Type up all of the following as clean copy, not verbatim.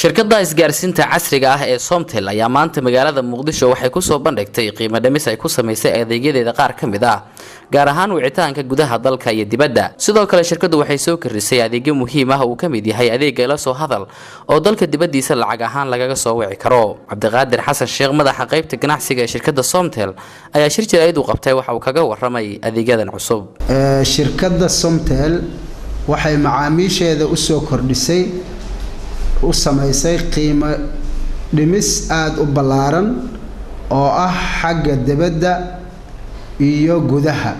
Shirkadda isgaarsiinta casriga ah ee Somtel ayaa maanta magaalada Muqdisho waxay kusoo bandhigtay qiimo dhimis ay ku samaysay adeegyadeeda qaar ka mid ah, gaar ahaan wicitaanka gudaha dalka iyo dibadda. Sidoo kale, shirkaddu waxay soo kordhisay adeegyo muhiim ah, uu ka mid yahay adeegga Ila Soo Hadal oo dalka dibaddiisa lacag ahaan lagaga soo wici karo. Cabdiqaadir Xasan Sheekh, madaxa qaybta ganacsiga ee shirkadda Somtel, ayaa shir jaraa'id uu qabtay waxa uu kaga waramay adeegyadan cusub. Shirkadda Somtel waxay macaamiisheeda usoo kordhisay, u samaysay qiimo dhimis aada u ballaaran oo ah xagga dibadda iyo gudaha.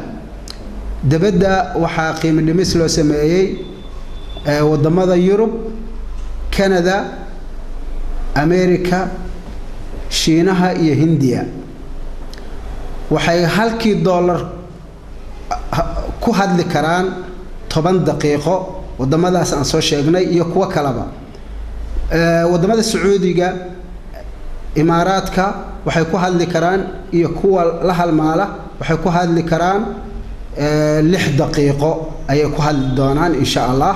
Dibadda waxaa qiimo dhimis loo sameeyey waddamada Yurub, Canada, America, Shiinaha iyo Hindiya. Waxay halkii dollar ku hadli karaan 10 daqiiqo waddamadaas aan soo sheegnay iyo kuwo kaleba. Waddamada Sacuudiga, Imaaraadka waxay ku hadli karaan iyo kuwa la halmaala waxay ku hadli karaan 6 daqiiqo ayay ku hadli doonaan, insha Allah.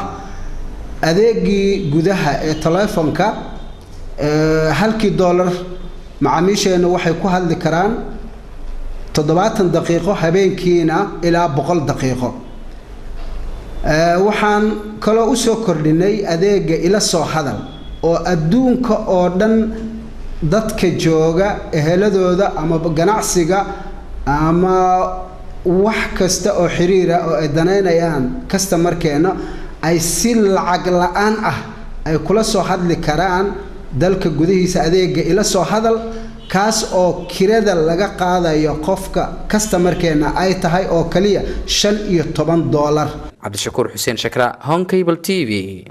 Adeegii gudaha ee telefonka, halkii dollar macaamiisheenna waxay ku hadli karaan 70 daqiiqo, habeenkiina ilaa 100 daqiiqo. Waxaan kaloo usoo kordhinay adeega Ila Soo Hadal oo adduunka oo dhan dadka jooga eheladooda ama ganacsiga ama wax kasta oo xiriira oo ay danaynayaan customerkeena ay si lacag la'aan ah ay kula soo hadli karaan dalka gudihiisa. Adeega Ila Soo Hadal kaas oo kirada laga qaadayo qofka customerkeena ay tahay oo kaliya $15. Cabdishakuur Xuseen Shakra, Horn Cable TV.